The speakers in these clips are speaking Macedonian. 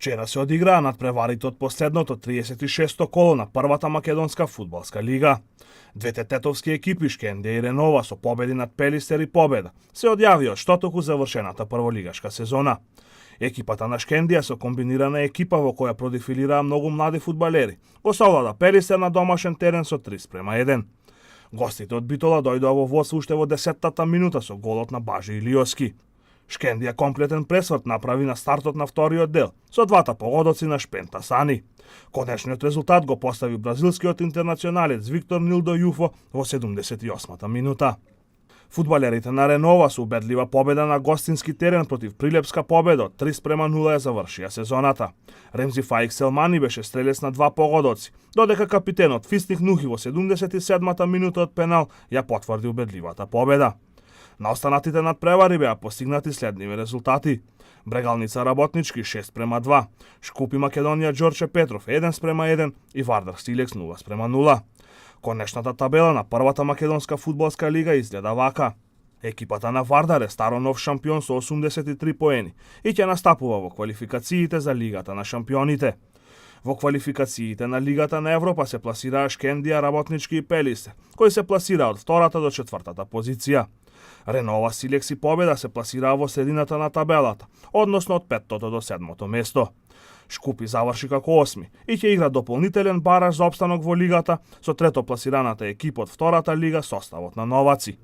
Вчера се одиграа надпреварите од последното 36-то коло на првата македонска фудбалска лига. Двете тетовски екипи Шкендија и Ренова со победи над Пелистер и Победа се одјавија од штотоку завршената прволигашка сезона. Екипата на Шкендија со комбинирана екипа во која продефилираа многу млади фудбалери, го совлада Пелистер на домашен терен со 3:1. Гостите од Битола дојдоа во водство уште во 10-тата минута со голот на Бажи Илиоски. Шкендија комплетен пресврт направи на стартот на вториот дел, со двата погодоци на Шпента Сани. Конечниот резултат го постави бразилскиот интернационалец Виктор Нилдо Јуфо во 78-та минута. Фудбалерите на Ренова со убедлива победа на гостински терен против Прилепска Победа од 3:0 ја завршија сезоната. Ремзи Фаик Селмани беше стрелец на два погодоци, додека капитенот Фисник Нухи во 77-та минута од пенал ја потврди убедливата победа. На останатите надпревари беа постигнати следниви резултати. Брегалница Работнички 6:2, Шкупи Македонија Ѓорче Петров 1:1 и Вардар Силекс 0:0. Конечната табела на првата македонска фудбалска лига изгледа вака. Екипата на Вардар е старо нов шампион со 83 поени и ќе настапува во квалификациите за Лигата на шампионите. Во квалификациите на Лигата на Европа се пласираа Шкендија, Работнички и Пелистер, кои се пласираа од втората до четвртата позиција. Ренова, Силекс и Победа се пласираа во средината на табелата, односно од 5-тото до 7-то место. Шкупи заврши како 8 и ќе игра дополнителен бараж за опстанок во лигата со трето пласираната екипа од втората лига составот на новаци.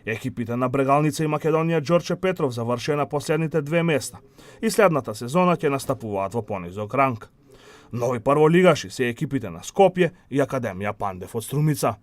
Екипите на Брегалница и Македонија Ѓорче Петров завршија на последните две места и следната сезона ќе настапуваат во понизок ранг. Нови прволигаши се екипите на Скопје и Академија Пандев од Струмица.